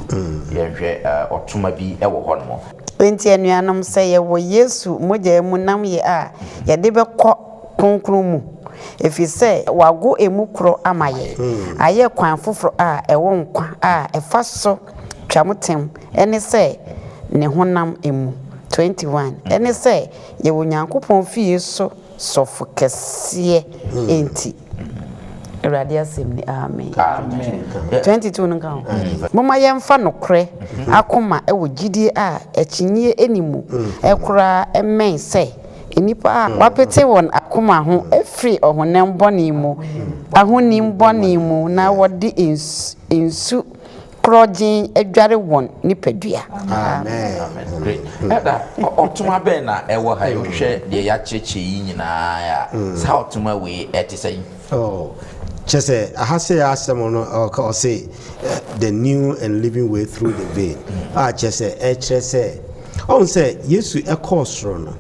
Yɛnhwɛ ɔtoma bi wɔ hɔ nom. Enti anuanom, sɛ yɛwɔ Yesu mogya mu namyɛ a, yɛde bɛkɔ kronkron mu, ɛfiri sɛ wago emu korɔ ama yɛn. Ayɛ kwan foforɔ a ɛwɔ nkwa a ɛfa so twam ɛne sɛ ne honam mu. 21 ɛne sɛ yɛwɔ Nyankopɔn fie so sɔfo kɛseɛ enti. Awurade asɛm ni, amen. Amen. 22 no nka ho. Momma yɛmfa nokorɛ akoma ɛwɔ gyidie a akyinnye ɛni mu ɛkoraa ɛmmɛn sɛ nnipa a wapete wɔn akoma ho afiri ɔhonam bɔne mu, ahonim bɔne mu, na wɔde nsu korɔgyen adware wɔn nipadua. Amen. Amen. Great. Ɛda ɔtoma bɛn na ɛwɔ ha yi? Wohwɛ deɛ yɛakyerɛkyerɛ yi nyinaa a, saa ɔtoma wei ɛte sɛ? Oh, kyɛ sɛ aha sɛ asɛm no ɔka ɔse the new and living way through the veil, a kyɛ sɛ ɛkyerɛ sɛ ɔhu sɛ Yesu ɛkɔɔ soro no,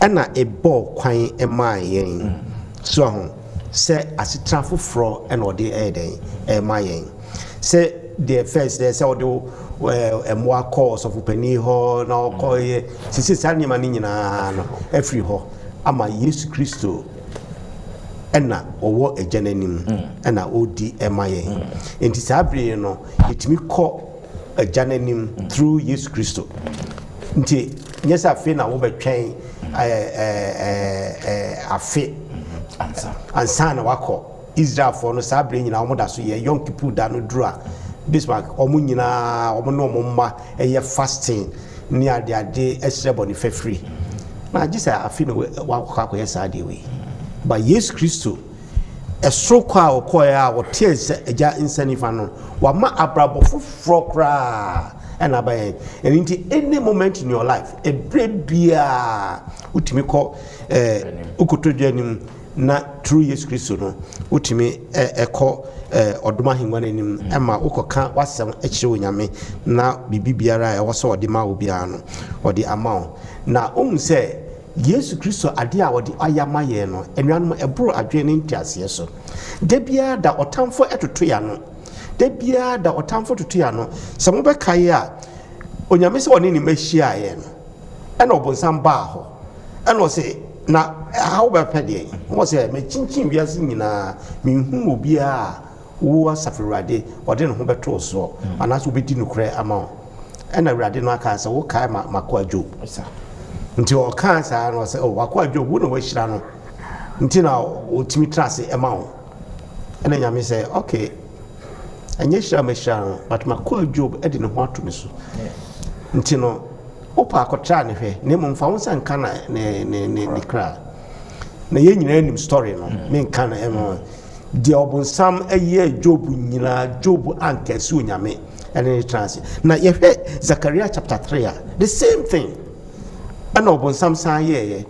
ɛna ɛbɔɔ kwan maa yɛn so ho sɛ asetena foforɔ ɛna ɔde ɛyɛ dɛn ɛma yɛn, sɛ deɛ first deɛ sɛ ɔde mmoa kɔ ɔsɔfopanin hɔ na ɔkɔ yɛ sisi, saa nneɛma no nyinaa no afiri hɔ ama Yesu Kristo ɛna ɔwɔ Agya n'anim ɛna ɔredi ɛma yɛn. Nti saa bere no yɛtumi kɔ Agya n'anim through Yesu Kristo. Nti nyɛ sɛ afei na wobɛtwɛn ɛɛ ɛɛ ɛɛ afe ansa na wakɔ. Israelfoɔ no, saa bere nyinaa wɔn da so yɛ Yom Kippur da no duru a, Bismarck, wɔn nyinaa, wɔn ne wɔn mma ɛyɛ fasting ne adeade ɛsrɛ bɔne fafiri, na agye sɛ afe na wakɔ akɔyɛ saa adeɛ wei. Ba Yesu Kristo ɛsoro kɔ a ɔkɔɛ a ɔte sɛ Agya nsa nifa no, wama abrabɔ foforɔ koraa ɛna aba yɛn. Ɛno nti any moment in your life, ɛberɛ biara wotumi kɔ wokotodwe anim na through Yesu Kristo no wotumi ɛkɔ ɔdom ahengua no anim, ɛma wokɔka w'asɛm kyerɛ Onyame, na biribi biara a ɛwɔ sɛ ɔde ma wo biara no, ɔde ama wo. Na wohu sɛ Yesu Kristo adeɛ a ɔde ayɛ ama yɛn no, anuanom, ɛboro adwene ne nteaseɛ so. Da biara da ɔtamfo ɛtoto yɛ ano, da biara da ɔtamfo toto yɛ ano. Sɛ mobɛkae a, Onyame sɛ ɔne ne ma hyiaeɛ no, ɛna ɔbonsam baa hɔ, ɛna ɔsɛ na aha wobɛpɛ deɛ wɔ sɛ makyinkyin wiase nyinaa, menhu obiara a wo asafo Awurade ɔde ne ho bɛtoo soɔ anaasɛ wobɛdi nokorɛ ama wo. Ɛna Awurade no aka sɛ wokae ma makoa Job. Nti ɔkaa saa no, ɔsɛ, oh, wakoa Job wo na wahyira no, nti na ɔtumi tena ase ɛma wo. Ɛna Nyame sɛ, okay, ɛnyɛ hyira mahyira no, but makoa Job de ne ho ato me so, nti no wopɛ akɔtra ne hwɛ, na mmom fa wo nsa nka na ne kra. Na yɛn nyinaa nim story no, menka no. Ɛno deɛ, ɔbonsam ɛyɛ Job nyinaa, Job ankɛse Onyame ɛne ne tena ase. Na yɛhwɛ Zakaria chapter 3 a, the same thing ɛna ɔbonsam san yɛɛyɛ.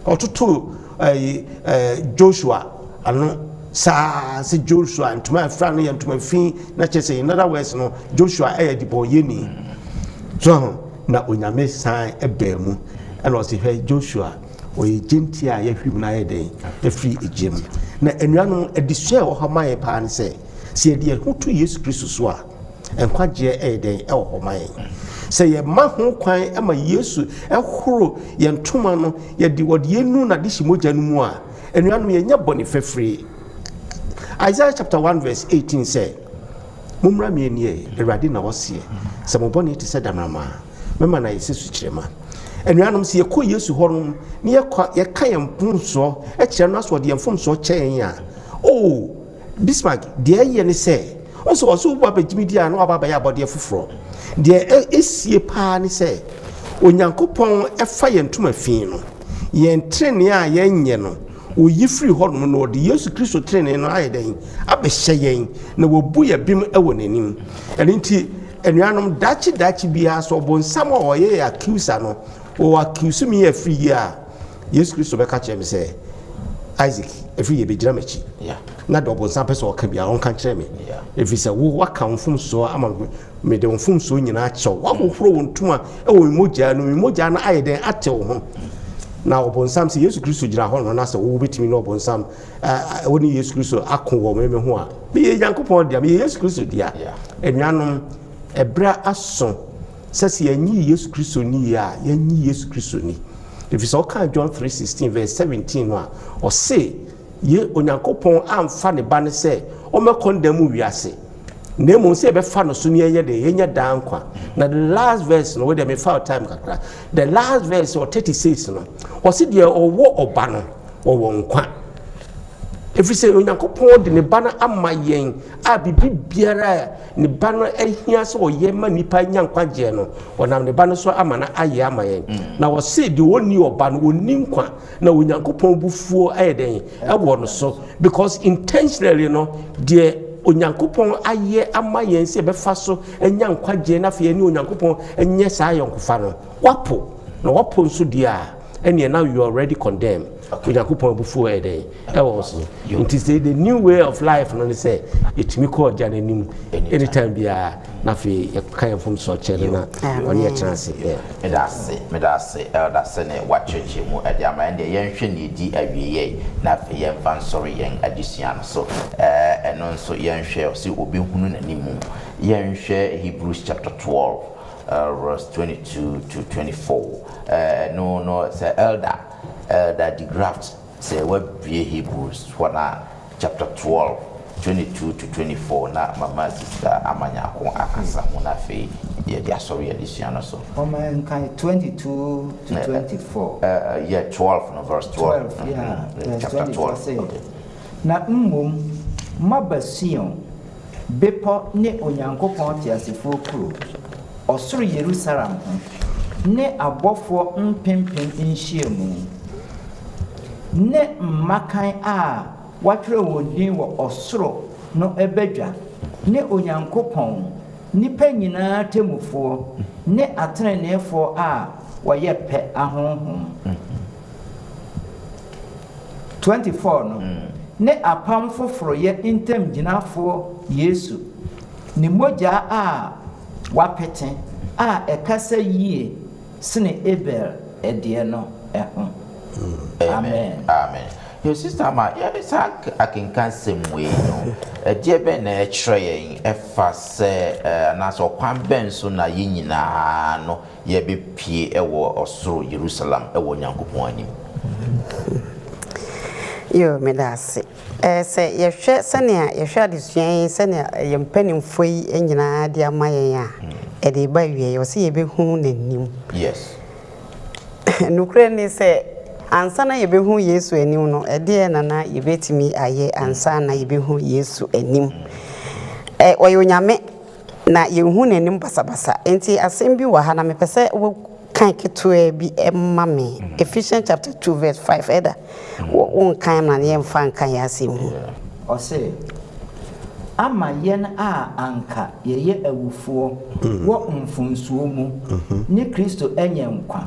Ɔtoto ɛyi Joshua ano saa sɛ Joshua ntoma afira no yɛ ntoma fi, na kyerɛ sɛ in other words no, Joshua ɛyɛ dibɔnyɛni so. Na Onyame san ɛbɛn mu ɛna ɔsi, hwɛ, Joshua ɔyɛ gyentia a yɛhwim no ayɛ dɛn ɛfiri egya mu. Na anuanom, adesua a ɛwɔ hɔ ma yɛ paa ne sɛ, sɛ yɛde yɛn ho to Yesu Kristo so a, nkwagyeɛ ɛyɛ dɛn ɛwɔ hɔ ma yɛn. Sɛ yɛma ho kwan ma Yesu ɛhoro yɛn ntoma no, yɛde wɔde yɛn nu n'ade hyɛ mogya no mu a, anuanom, yɛnyɛ bɔne fɛfiri. Isaiah chapter 1 verse 18 sɛ, "Mommra me ani, Awurade na ɔseɛ, sɛ mo bɔne te sɛ damrama a, mɛma no ayɛ sɛ sukyerɛma." Anuanom, sɛ yɛkɔ Yesu hɔ nom na yɛkɔ yɛka yɛn mfomsoɔ kyerɛ no aso ɔde yɛn mfomsoɔ kyɛ yɛn a, oh, Bismarck, deɛ ɛyɛ ne sɛ ɔsɛ ɔsɛ woba bɛgyimi di a na waba abɛyɛ abɔdeɛ foforɔ. Deɛ ɛsie paa ne sɛ Onyankopɔn ɛfa yɛn ntoma fi no, yɛn tenenee a yɛnyɛ no. Ɔyi firi hɔnom na ɔde Yesu Kristo trenee no ayɛ dɛn? Abɛhyɛ yɛn, na wabu yɛn bem wɔ n'anim. Ɛno nti, anuanom, daakye daakye biara sɛ ɔbonsam a ɔyɛ yɛn accuser no, ɔ accuse me afiri yie a, Yesu Kristo bɛka kyerɛ me sɛ, Isaac, ɛfiri yie bɛgyina m'akyi, na deɛ ɔbonsam pɛ sɛ ɔka biara, ɔnka nkyerɛ me, ɛfiri sɛ wo, woaka wo mfomsoɔ ama me. Mede wo mfomsoɔ nyinaa kyɛ wo. Woahohoro wo ntoma wɔ me mogya no, me mogya no ayɛ dɛn ate wo ho. Na ɔbonsam, sɛ Yesu Kristo gyina hɔ no na sɛ wobɛtumi ne ɔbonsam, wo ne Yesu Kristo ako wɔ me me ho a, meyɛ Nyankopɔn dea, meyɛ Yesu Kristo dea. Anuanom, ɛberɛ aso sɛ sɛ yɛnyi Yesu Kristo ni a, yɛnyi Yesu Kristo ni. Ɛfiri sɛ ɔkaa John 3:16 verse 17 no a, ɔse, Ye Onyankopɔn amfa ne Ba no sɛ ɔmmɛkɔndɛm wiase, na mmom sɛ yɛbɛfa no so ne yɛnyɛ dɛ, yɛnya daa nkwa. Na the last verse no, wo deɛ mefa wo time kakra. The last verse wɔ 36 no, ɔse deɛ ɔwɔ ɔba no, ɔwɔ nkwa. Ɛfiri sɛ Onyankopɔn de ne ba no ama yɛn a biribi biara a ne ba no ahia sɛ ɔyɛ ma nnipa nya nkwagyeɛ no, ɔnam ne ba no so ama no ayɛ ama yɛn. Na ɔse deɛ ɔnni ɔba no, ɔnni nkwa. Na Onyankopɔn bufuo ayɛ dɛn ɛwɔ no so because intentionally no deɛ Onyankopɔn ayɛ ama yɛn sɛ yɛbɛfa so anya nkwagyeɛ na afei ɛne Onyankopɔn nyɛ saa ayɔnkofa no wapo na wapo nso deɛ a ɛneɛ now you are already condemned. Onyankopɔn abufuo ɛyɛ dɛn ɛwɔ so. Nti sɛ the new way of life no ne sɛ yɛtumi kɔ ɔgya no anim anytime biara na afei yɛka yɛn mfomsoɔ kyerɛ no na ɔne yɛ tena ase. Meda ase, meda ase Elder sɛdeɛ woakyerɛkyerɛ mu de ama yɛn. Ɛndeɛ yɛnhwɛ nea ɛdi awieɛ na afei yɛmfa nsɔre yɛn adesua no so. Ɛno nso yɛnhwɛ, ɔse ɔbɛhunu n'animu. Yɛnhwɛ Hebrews chapter 12 verse 22 to 24. Ɛno no sɛ Elder, Elder de Graft Sɛ woabue Hebrews hɔ no a, chapter 12, 22 to 24 na mama Sista Ama Nyarko akasa ho na afei yɛde asɔre adesua no so. Ɔma yɛnkae 22 to 24. Yeah, 12 no, verse 12. 12, yeah, verse Chapter 24 12, say, okay. Na mmom moaba Sion, bepɔ ne Onyankopɔn teasefoɔ kuro, ɔsoro Yerusalem ho, ne abɔfoɔ mpempem nhyiamu, ne mmakan a wɔatwerɛ wɔn din wɔ ɔsoro no badwa, ne Onyankopɔn, nnipa nyinaa temmufoɔ, ne ateneneefoɔ a wɔyɛ pɛ ahonhom. 24 no, ne apam foforoyɛ ntamgyinafoɔ Yesu, ne mogya a wɔapete a ɛkasa yie sene Abel deɛ no ho. Amen. Amen. Yo, Sister Ama, yɛde saa akenkansɛm wei no, ɛdeɛ bɛn na ɛkyerɛ yɛn ɛfa sɛ anaasɛ ɔkwan bɛn so na yɛn nyinaa no Yɛbɛpue wɔ ɔsoro Yerusalem wɔ Onyankopɔn anim. Yoo, meda ase. Ɛɛ, sɛ yɛhwɛ sɛnea yɛhwɛ adesua yi, sɛnea yɛn mpanimfoɔ yi nyinaa de ama yɛn a, ɛde reba awieeɛ. Ɔse yɛbɛhunu n'anim. Yes. Nokorɛ ne sɛ, ansa na yɛbɛhu Yesu anim no, ɛdeɛn na na yɛbɛtumi ayɛ ansa na yɛbɛhu Yesu anim? Ɛ, ɔyɛ Onyame. Na yɛnhu n'anim basabasa. Enti asɛm bi wɔ ha na mepɛ sɛ wokan ketewaa bi ma me. Ephesians chapter 2 verse 5. Ɛda, wonkan ma yɛmfa nka yɛn asɛm ho. Ɔse, Ama yɛn a anka yɛyɛ awufoɔ wɔ mfomsoɔ mu ne Kristo anya nkwa,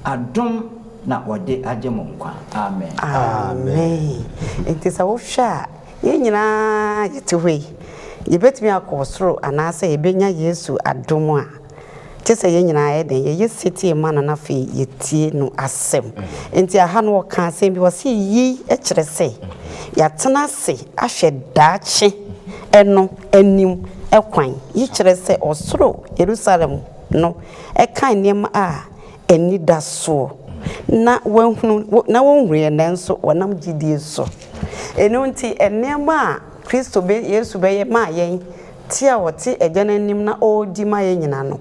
adom na wɔde agye mo nkwa. Amen. Amen. Enti sɛ wohwɛ a, Yɛn nyinaa yɛte hɔ yi, yɛbɛtumi akɔ ɔsoro anaasɛ yɛbɛnya Yesu adom a, gye sɛ yɛn nyinaa yɛ dɛn? Yɛyɛ setie ma no na afei yɛtie no asɛm. Enti aha no ɔka asɛm bi, ɔse yei kyerɛ sɛ yɛatena ase ahwɛ daakye no anim kwan. Yi kyerɛ sɛ ɔsoro Yerusalem no ka nneɛma a anidasoɔ na wɔahunu, na wɔnhunuiɛ nanso wɔnam gyidie so. Ɛno nti, nneɛma a Kristo bɛ, Yesu bɛyɛ maa yɛn, te a ɔte Agya no anim na ɔredi ma yɛn nyinaa no,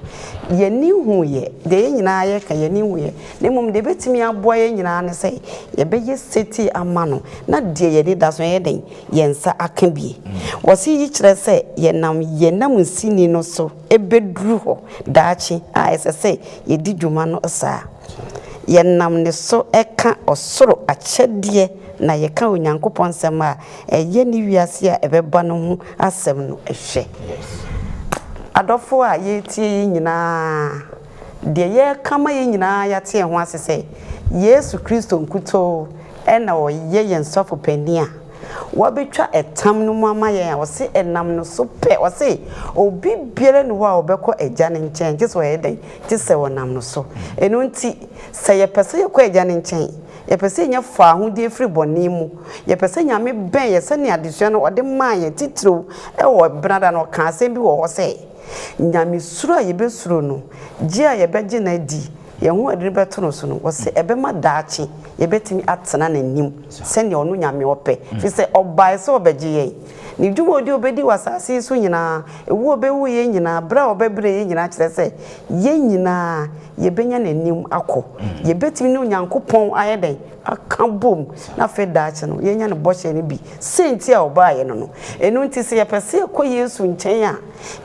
yɛn ani nhuiɛ. Deɛ yɛn nyinaa yɛka, yɛn ani nhuiɛ. Na mmom deɛ ɛbɛtumi aboa yɛn nyinaa ne sɛ yɛbɛyɛ setie ama no, na deɛ yɛn ani da so no yɛyɛ dɛn? Yɛn nsa aka bi. Wɔse yi kyerɛ sɛ yɛnam yɛn nanmusini no so bɛduru hɔ daakye a ɛsɛ sɛ yɛdi dwuma no saa. Yɛnam ne so ka ɔsoro akyɛdeɛ na yɛka Onyankopɔn nsɛm a ɛyɛ ne wiase a ɛbɛba no ho asɛm no hwɛ. Adɔfo a yɛretie yi nyinaa, deɛ yɛreka ma yɛn nyinaa yɛate yɛn ho ase sɛ Yesu Kristo nkutoo na ɔyɛ yɛn sɔfo panin a wabɛtwa ɛtam no mu ama yɛn a ɔse ɛnam no so pɛ, ɔse obi biara nni hɔ a ɔbɛkɔ Agya no nkyɛn gye sɛ ɔyɛ dɛn? Gye sɛ ɔnam no so. Ɛno nti, sɛ yɛpɛ sɛ yɛkɔ Agya no nkyɛn, yɛpɛ sɛ yɛnya fawohodie firi bɔne mu, yɛpɛ sɛ Nyame bɛn yɛn sɛnea adesua no ɔde maa yɛn titiriw wɔ Benada no, ɔkaa asɛm bi wɔ hɔ sɛ, Nyamesuro a yɛbɛsuro no, gye a yɛbɛgye no adi, yɛn ho a yɛde no bɛto no so no, ɔse ɛbɛma daakye yɛbɛtumi atena n'anim sɛnea ɔno Nyame ɔpɛ, firi sɛ ɔbaeɛ sɛ ɔbɛgye yɛn. Ne dwumadi a ɔbɛdi wɔ asase yi so nyinaa, ɛwu a ɔbɛwu yɛn nyinaa, berɛ a ɔbɛbrɛ yɛn nyinaa kyerɛ sɛ yɛn nyinaa yɛbɛnya n'anim akɔ. Yɛbɛtumi ne Onyankopɔn ayɛ dɛn? Aka bom, na afei daakye no yɛanya ne bɔhyɛ no bi. Sei nti a ɔbaeɛ no no. Ɛno nti sɛ yɛpɛ sɛ yɛkɔ Yesu nkyɛn a,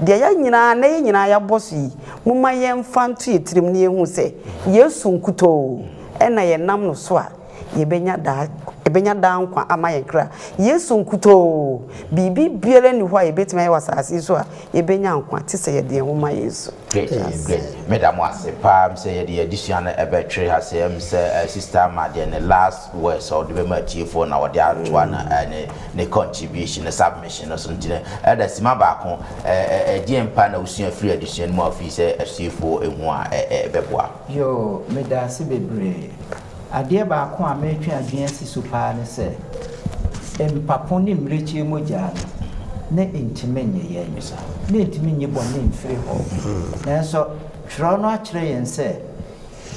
deɛ yɛn nyinaa, nnɛ yɛn nyinaa yɛabɔ so yi, momma yɛmfa nto yɛn tirim na yɛnhu sɛ Yesu nkutoo na yɛnam no so a yɛbɛnya daa, yɛbɛnya daa nkwa ama yɛn kra. Yesu nkutoo. Biribi biara nni hɔ a yɛbɛtumi ayɛ wɔ asase yi so a yɛbɛnya nkwa te sɛ yɛde yɛn ho ma Yesu. Great, great. Meda mo ase paa sɛ yɛde yɛn adesua no ɛbɛtwere ha sɛ ɛm sɛ Sister Ama deɛ ne last words a ɔde bɛma atiefoɔ na ɔde atoa na ne ne contribution ne submission no so nti no ɛda sima baako ɛdeɛn pa na wosua firi adesua no mu a wofii sɛ atiefoɔ ɛhu a ɛbɛboa? Yoo, medaase bebree. Adeɛ baako a meretwe adwene asi so paa ne sɛ, mpapo ne mmirekyie mogya no, na ɛntumi nnye yɛn, na ɛntumi nyi bɔne mfiri hɔ. Nanso twerɛ no akyerɛ yɛn sɛ,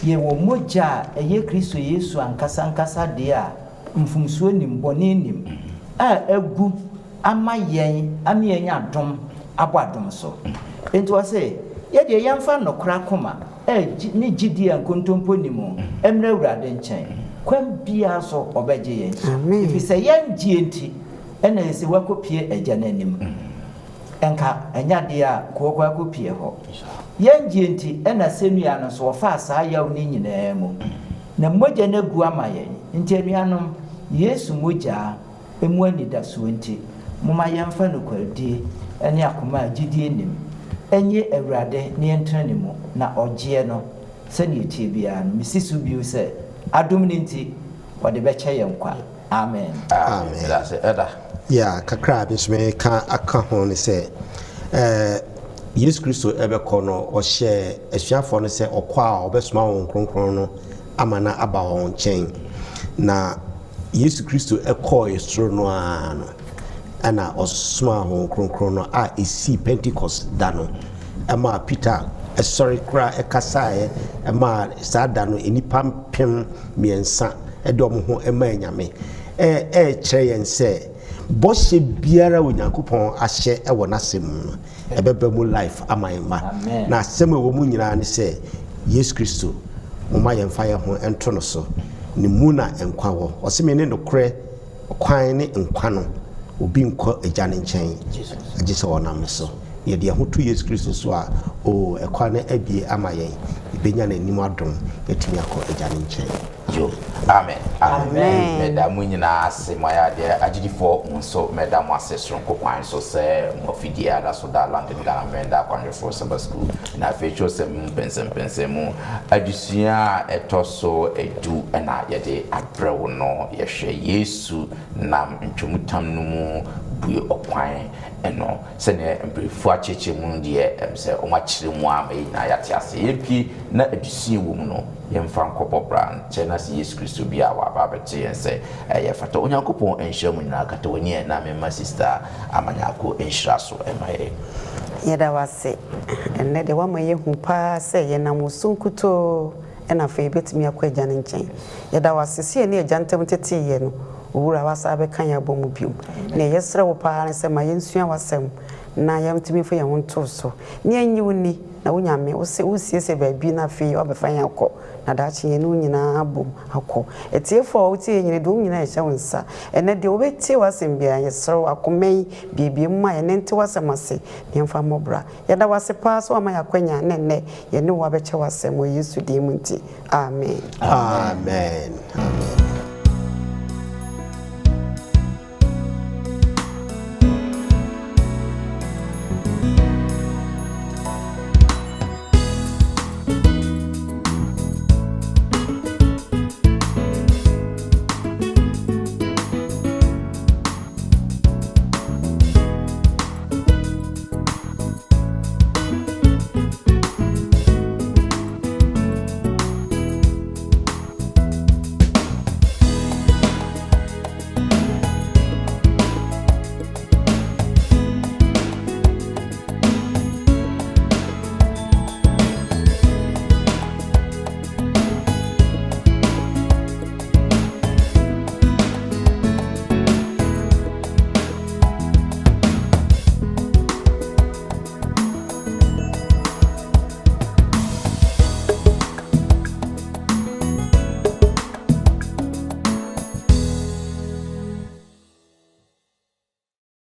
yɛwɔ mogya a ɛyɛ Kristo Yesu ankasa ankasa deɛ a mfomsoɔ nnim, bɔne nnim, a agu ama yɛn ama yɛanya adom abɔ adom so. Enti ɔse, yɛdeɛ yɛmfa nokorɛ akoma a ne gyidie a nkontompo nni mu mmra Awurade nkyɛn. Kwan biara so ɔbɛgye yɛn, ɛfiri sɛ yɛn gyeɛ nti na ɛsɛ sɛ wakɔpue Agya no anim. Nka ɛnyɛ adeɛ a nka ɔkɔ akɔpue hɔ. Yɛn gyeɛ nti na asɛnnua no so ɔfaa saa yaw no nyinaa mu, na mogya no agu ama yɛn. Nti anuanom, Yesu mogya mu anidasoɔ nti, momma yɛmfa nokwaredie ne akoma a gyidie nnim nnye Awurade na yɛntena Ne mu, na ɔgyeɛ no, sɛdeɛ ɛteɛ biara no, mesi so bio sɛ, adom no nti, ɔde bɛkyɛ yɛn kwa. Amen. Amen. Medase Elder. Yeah, kakra a me nso meka aka ho ne sɛ, eh, Yesu Kristo ɛbɛkɔ no, ɔhyɛɛ asuafoɔ no sɛ ɔkɔ a ɔbɛsoma Honhom Kronkron no ama no aba wɔn nkyɛn. Na Yesu Kristo kɔɔe soro no ara no, ɛna ɔsomaa Honhom Kronkron no a ɛsii Pentecost da no, ɛmaa Peter sɔre koraa ɛkasaeɛ, ɛmaa saa da no nnipa 3000 de wɔn ho maa Nyame. Ɛrekyerɛ yɛn sɛ bɔhyɛ biara Onyankopɔn ahyɛ wɔ n'asɛm mu no, ɛbɛba mu life ama yɛn mma. Na asɛm a ɛwɔ mu nyinaa ne sɛ, Yesu Kristo, momma yɛmfa yɛn ho nto no so. Ne mu na nkwa wɔ. Ɔse mene nokorɛ, kwan ne nkwa no. Obi nkɔ Agya no nkyɛn gye sɛ ɔnam me so. Yɛde yɛn ho to Yesu Kristo so a, oo, ɛkwan no abue ama yɛn. Yɛbɛnya n'anim adom, yɛatumi akɔ Agya no nkyɛn. Yo amen amen meda mo nyinaa ase mo ayɛ adeɛ agyidifoɔ mo nso mɛda mo ase soronko kwan so sɛ mo afidie ada so da London Ghana Mɛnda akwanhwɛfoɔ Saba School na afei kyerɛwsɛm mu mpɛnsɛmpɛnsɛn mu adesua a ɛtɔ so du na yɛde abrɛ wo no yɛhwɛ Yesu nam ntwamutam no mu bue ɔkwan no Sɛdeɛ mpanyinfoɔ akyerɛkyerɛ mu no deɛ ɛm sɛ wɔn akyerɛ mu ara ma yɛn nyinaa yɛate aseɛ. Yɛn pie na adesua wɔ mu no yɛmfa nkɔbɔ bra nkyɛ na sɛ Yesu Kristo bi a waba abɛte yɛn sɛ ɛyɛ fata. Onyankopɔn nhyira mo nyinaa. Kata w'ani ɛ na memma Sista Ama Nyarko nhyira so mma yɛn. Yɛda wo ase. Ɛnnɛ deɛ woama yɛahu paa sɛ yɛnam wo so nkutoo na afei yɛbɛtumi akɔ Agya no nkyɛn. Yɛda wo ase sɛ yɛne Agya ntam teteeɛ no, Owura, woasan abɛka yɛn abɔ mu bio. Nea yɛsrɛ wo paa ne sɛ ma yɛnsua w'asɛm na yɛntumi mfa yɛn ho nto wo so, na yɛnnye wo nni, na wo Nyame, wo se woresiesie baabi na afei woabɛfa yɛn akɔ, na daakye yɛne wo nyinaa abom akɔ. Atiefo a wɔretie yɛn nyinaa, de wɔn nyinaa rehyɛ wo nsa. Ɛnnɛ, deɛ wɔbɛtie w'asɛm biara, yɛsrɛ wo, akoma yi, buebue mu ma yɛn na yɛnte w'asɛm ase, na yɛmfa mmɔ bra. Yɛda wo ase paa sɛ woama yɛn akwanya na ɛnnɛ yɛne wo abɛkyɛ w'asɛm wɔ Yesu din mu nti, amen. Amen. Amen.